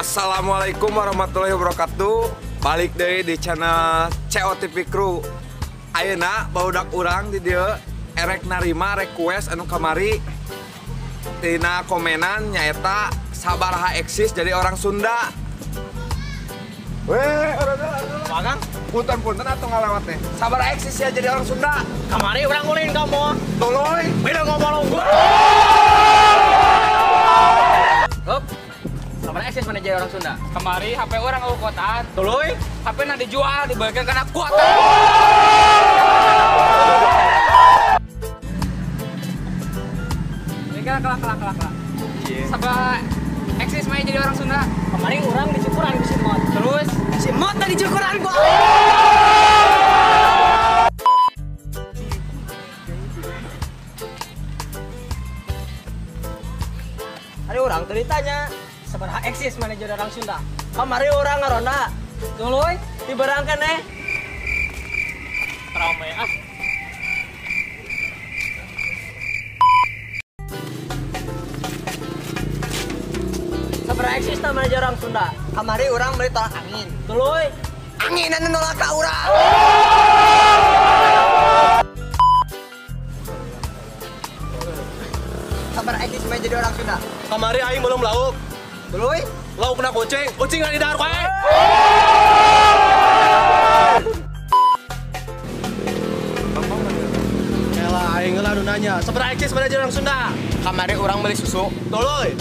Assalamualaikum warahmatullahi wabarakatuh. Balik deui di channel COTV Crew. Ayeuna barudak urang di dieu erek narima request anu kamari tina komenan nyaeta sabaraha eksis jadi orang Sunda. Weh, urang punten-punten atau ngalewat teh. Sabaraha eksis ya jadi orang Sunda. Kamari urang ulin ka moal. Tuluy, beda ngomong gua. Hop. Sabaraha eksis mana jadi orang Sunda? Kamari HP orang eueuh kotaan. Tuluy, HP na dijual dibagikan kana kuota. Ini kelak. Sabaraha eksis mana jadi orang Sunda? Kemarin orang dicukuran ku si Mot. Terus si Mot tadi dicukuran gua. Hari orang tadi tanya sabaraha eksis mana jadi orang Sunda. Kamari orang ngaronda. Tuluy diberangkan eh. Rame ah. Sabaraha eksis mana jadi orang Sunda. Kamari orang beli tolak angin. Tuluy angin anu nolak ka urang. Sabaraha eksis mana jadi orang Sunda. Kamari aing belum lauk. Tuluy lauk na kucing, kucing nggak didahar wae. Elah aing heula nu nanya, sabaraha eksis mana jadi orang Sunda? Kamari urang beli susu. Tuluy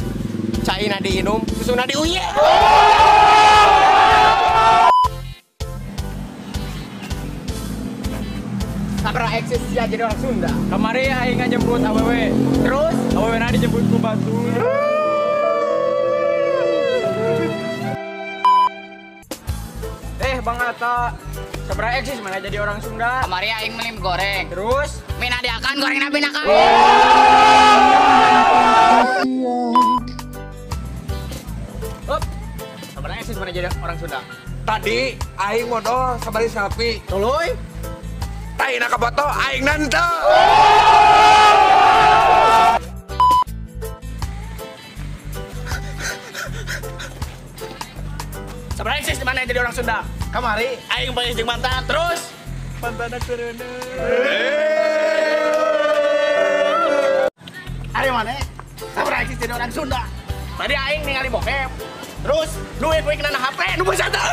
cai na diinum, susu na diuye. Sabaraha eksis ya jadi orang Sunda. Kamari aing ngajemput awewe. Terus awewe na dijemput ku batur. Bang Atta, sabaraha eksis mana jadi orang Sunda? Kamari aing beli mie goreng. Terus mina diakan goreng na binakan. Hop. Sabaraha eksis mana jadi orang Sunda? Tadi aing modal sabari selfie. Tuluy. Taina kaboto aing nante. Sabaraha eksis mana jadi orang Sunda? Kamari aing balik jeung mantan. Terus mantanna keureuneuh. Ari maneh? Sabaraha eksis jadi orang Sunda? Tadi aing ningali bokep. Terus duit we kena HP nu beus eta.